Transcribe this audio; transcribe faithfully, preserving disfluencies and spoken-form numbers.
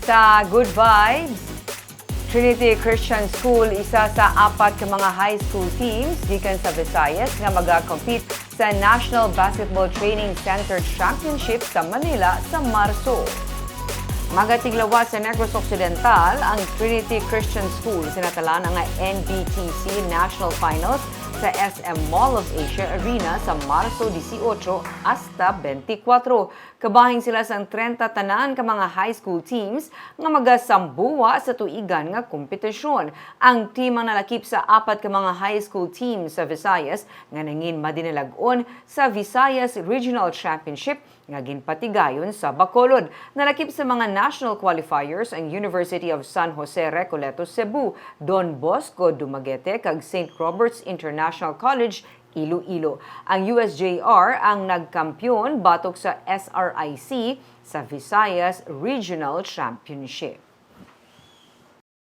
Sa Good Vibes, Trinity Christian School, isa sa apat ka mga high school teams gikan sa Visayas nga maga-compete sa National Basketball Training Center Championship sa Manila sa Marso. Magatiglawas sa Negros Occidental ang Trinity Christian School sa natalana nga N B T C National Finals sa S M Mall of Asia Arena sa Marso dieciocho hasta twenty-four. Kabahin sila sang treinta tanan ka mga high school teams nga magasambuwa sa tuigan nga kompetisyon. Ang team ang nalakip sa apat ka mga high school teams sa Visayas nga nangin madinalag-on sa Visayas Regional Championship nga ginpatigayon sa Bacolod. Nalakip sa mga national qualifiers ang University of San Jose Recoleto Cebu, Don Bosco Dumaguete, kag Saint Robert's International College, Iloilo. Ang U S J R ang nagkampiyon batok sa S R I C sa Visayas Regional Championship.